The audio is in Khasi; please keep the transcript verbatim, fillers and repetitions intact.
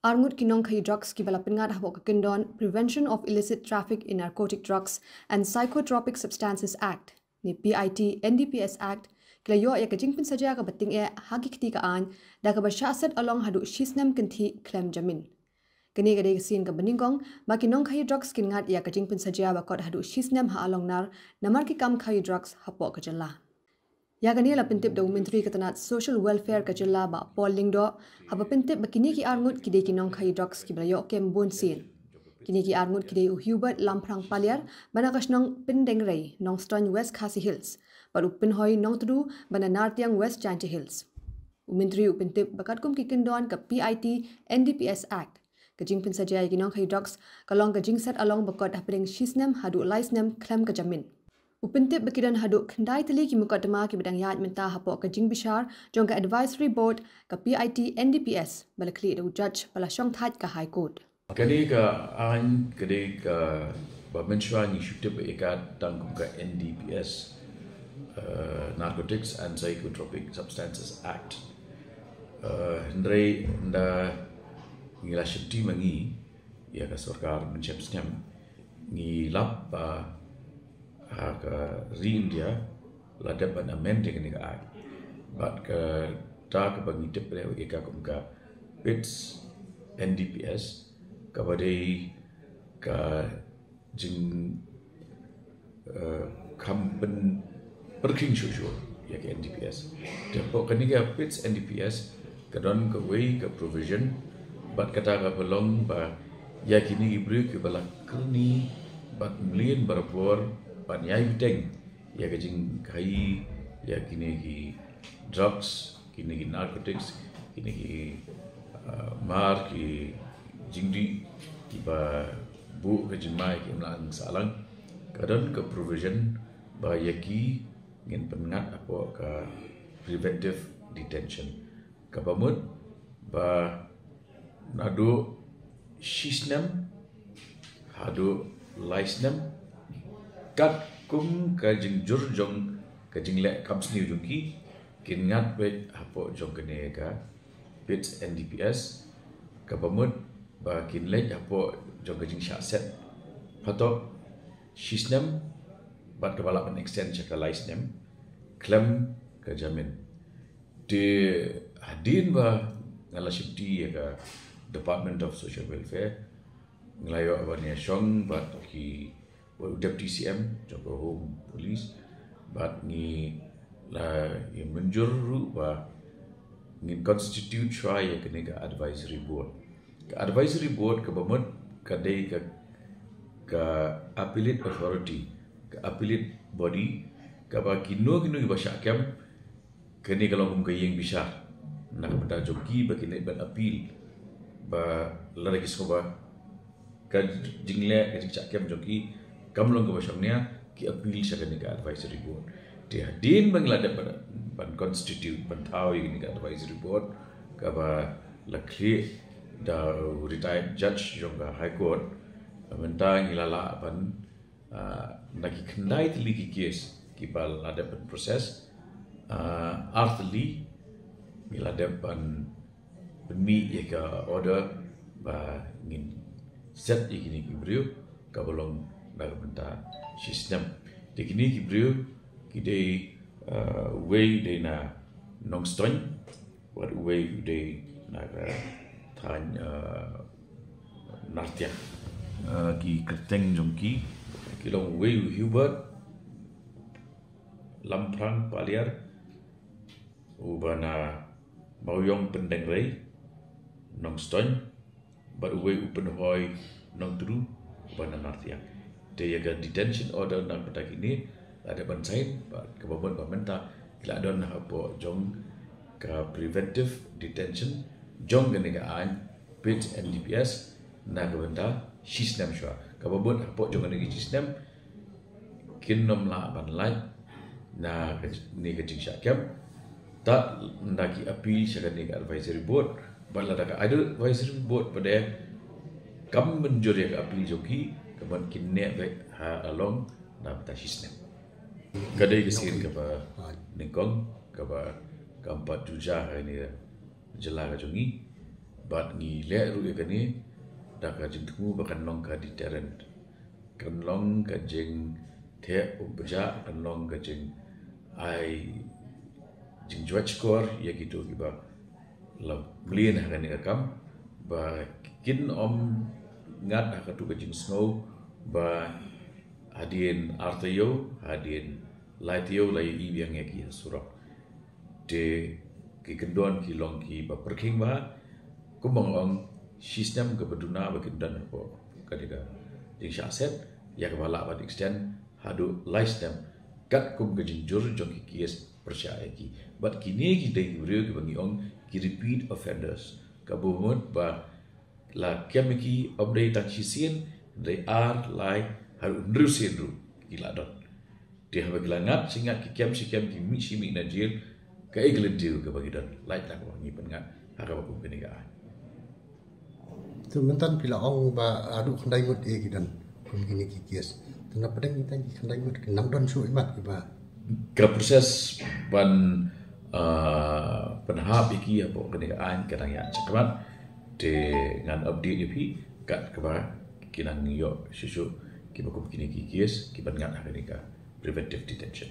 Arngut ki nongkhaïi drugs kiba la pynngat hapoh ka kyndon Prevention of Illicit Traffic in Narcotic Drugs and Psychotropic Substances Act ne P I T N D P S Act ki la ïoh ïa ka jingpynsaja kaba tyngeh ha ki kti ka aiñ da kaba shah set along haduh shisnem kynthih khlem jamin. Kane ka dei ka sien kaba nyngkong ba ki nongkhaïi drugs kin ngat ïa ka jingpynsaja ba kot haduh shisnem ha along nar namar ki kam khaïi drugs hapoh ka jylla. Ïa kane la pyntip da u Myntri ka tnat Social Welfare ka jylla Bah Paul Lyngdoh haba pyntip ba kine ki arngut ki dei ki nongkhaïi drugs kiba la ïoh kem bun sien. Kine ki arngut ki dei u Hubert Lamphrang Paliar ba na ka shnong Pyndengrei, Nongstoiñ, West Khasi Hills, bad u Pynhoi Nongtdu ba na Nartiang, West Jaintia Hills. U Myntri u pyntip ba katkum ki kyndon ka P I T N D P S Act, ka jingpynsaja ïa ki nongkhaïi drugs ka long ka jingset along ba kot hapdeng shisnem haduh lai snem khlem ka jamin. U pyntip ba ki don haduh khyndai tylli ki mukotduma kiba dang ïaid mynta hapoh ka jingbishar jong ka Advisory Board ka P I T N D P S ba la khlieh da u judge ba la shongthait ka High Court. Kane ka aiñ ka dei kaba mynshuwa ngi shu tip ïa ka tang kum ka N D P S, eh, Narcotics and Psychotropic Substances Act. Eh, hynrei ynda ngi la shimti ma ngi ïa ka sorkar mynshem snem, ngi lap ba ha ka ri India la dep ban amend ïa kane ka aiñ. Bad kata kaba ngi tip ïa ka kum ka PITS N D P S kaba dei ka jing, eh, kham pyn pyrkhing shuh shuh ïa ka N D P S. Te hapoh kane ka PITS N D P S ka don kawei ka provision bad kata kaba long ba ïa kine ki briew kiba la kyrni bad mlien barabor ban ïai bteng ïa ka jingkhaïi ïa kine ki drugs, kine ki narcotics, kine ki, ah, mar, ki jingdih kiba buh ka jingma ïa ki imlang sahlang. Ka don ka provision ba ïa ki ngin pynngat hapoh ka preventive detention. Kaba mut ba naduh shisnem haduh lai snem katkum ka jingjur jong ka jingleh kham sniew jong ki, kin ngat beit hapoh jong kane ka PITS N D P S. Kaba mut ba kin leit hapoh jong ka jingshah set haduh shisnem bad kaba lah ban extend sha ka lai snem khlem ka jamin. Te hadien ba nga la shimti ïa ka Department of Social Welfare, nga la ïoh ban ïashong bad ki, bad u Deputy C M jong ka Home Police, bad ngi la ïa mynjur ruh ba ngin constitute shuwa ïa kane ka advisory board. Ka advisory board kaba mut ka dei ka, ka appellate authority, ka appellate body, kaba kino kino kiba shah kem, kane ka long kum ka ïing bishar na ka bynta jong ki ba kin leit ban appeal ba lada ki sngew ba ka jingleh ka jingshah kem jong ki kam long kaba shongnia, ki appeal sha kane ka advisory board. Te hadien ba ngi la dep ban, ban constitute, ban thaw ïa kane ka advisory board kaba la khlieh da u retired judge jong ka High Court, mynta ngi la lah ban, ah, na ki khyndai tylli ki case kiba la dep ban process, ah, ar tylli ngi la dep ban pynmih ïa ka order ba ngin set ïa kine ki briew kaba long na ka bynta shisnem. Te kine ki briew ki dei, ah, uwei u dei na Nongstoiñ, bad uwei u dei na ka thaiñ, ah, Nartiang. Ah, ki kyrteng jong ki, ki long uwei u Hubert Lamphrang Paliar, uba na Mawïong Pyndengrei, Nongstoiñ, bad uwei u Pynhoi Nongtdu, uba na Nartiang. Te ïa ka detention order na ka bynta kine la dep ban sign, bad kaba mut ba mynta ki la don hapoh jong ka preventive detention jong kane ka aiñ PITS N D P S na ka bynta shisnem shuwa. Kaba mut hapoh jong kane ka shisnem kin nym lah ban lait na kane ka jingshah kem. Tad ynda ki appeal sha kane ka advisory board, bad lada ka advisory board pat kam mynjur ïa ka appeal jong ki, kaba mut kin neh beit ha along na ka bynta shisnem. Ka dei ka sien kaba nyngkong kaba kam pat ju jia ha kane ka jylla ka jong ngi. Bad ngi leh ruh ïa kane da ka jingthmu ba kan long ka deterrent, kan long ka jingtheh um pyrshah, kan long ka jing ai jingjwat shkor ïa kito kiba la mlien ha kane ka kam, ba kin ym ngat ha katu ka jingsngew ba hadien ar taïew, hadien lai taïew la ïohi biang ïa ki ha surok. Te ki kyndon ki long kiba pyrkhing bha, kumba nga ong, shi snem kaba duna ba kin don hapoh kane ka jingshah set, ïa kaba lah ban extend haduh lai snem, katkum ka jingjur jong ki case pyrshah ïa ki. Bad kine ki dei ki briew kiba ngi ong ki repeat offenders, kaba mut ba la kem ïa ki ym dei tang shisien, dei ar, lai, haduh hynriew sien ruh ki la don. Te haba ki la ngat shi ngat, ki kem shi kem, ki mih shi mih na jel, kaei ka lynti kaba ki don? Lait na kaba ngi pynngat ha kaba kum kane ka aiñ. Te mynta phi la ong ba haduh khyndai ngut eh ki don kum kine ki case. Te na pdeng kita ki khyndai ngut ki nang don shuh i mat kiba. Ka process ban, ah, pynhap ïa ki hapoh kane ka aiñ ka dang ïaid shakhmat. Te ngan update ïa phi kat kaba ki nang ïoh shuh shuh kiba kum kine ki case kiban ngat ha kane ka preventive detention.